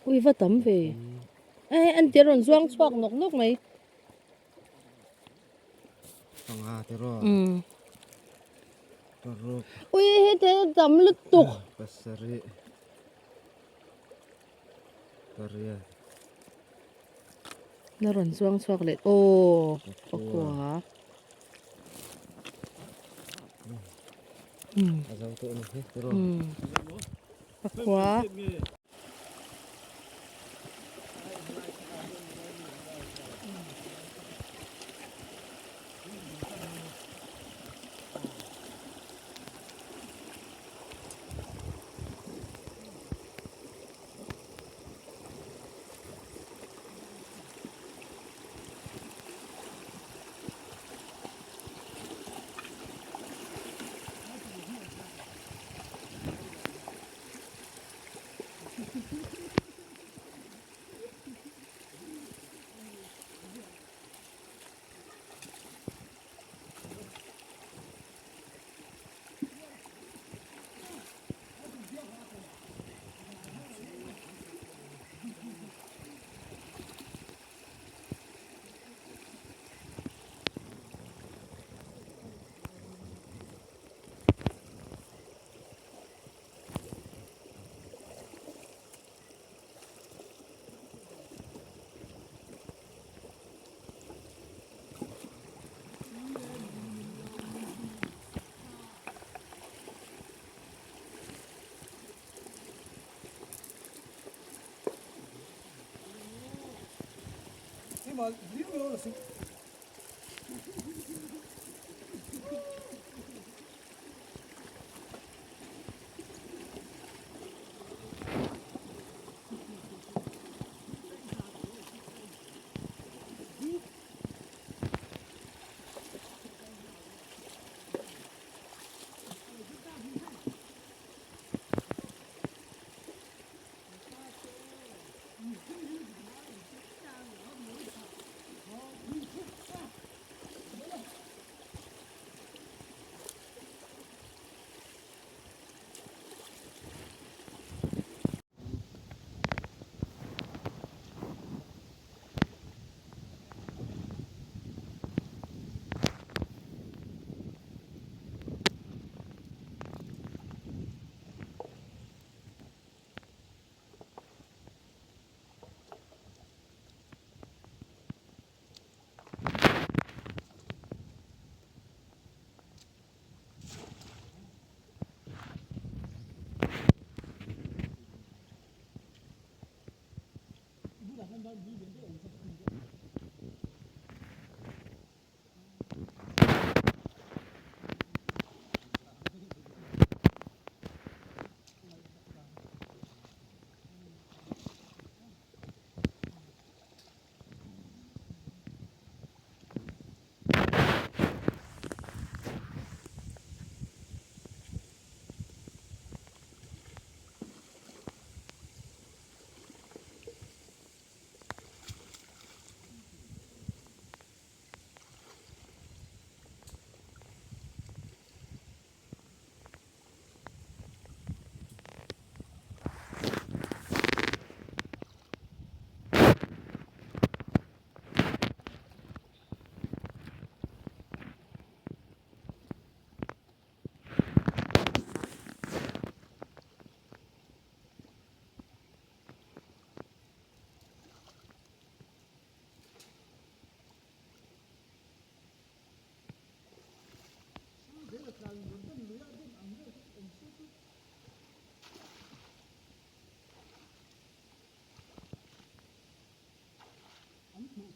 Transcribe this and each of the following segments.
Ui va tam ve. Ê an ti rawn zuang chhuak nawk nawk mai. Panga te rawh. Paruk. Ui he te tam lutuk. Pasarih. Pariat. Na rawn zuang chhuak leh aw pakua. A zo tawh a ni hi te rawh. Pakua.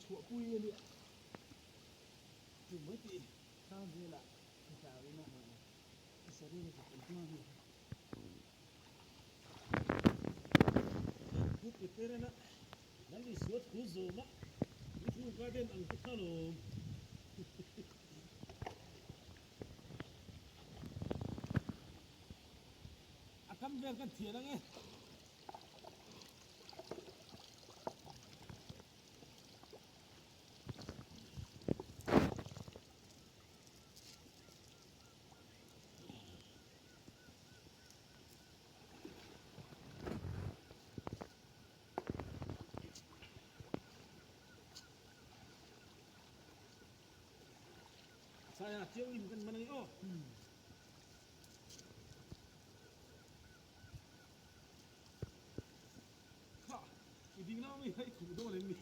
chhuahpui a nia. Chu mai tih sang velah ka chau in a ka sarira ka pawm hma vel. Pu Peterana Lal Isua thu zawma Luthung Garden ang te kha lawm. A kam vel kan thian ang e. Saya chiang lim kan man ang aw. Kha, i ding lam ami hei thu dawn em ni?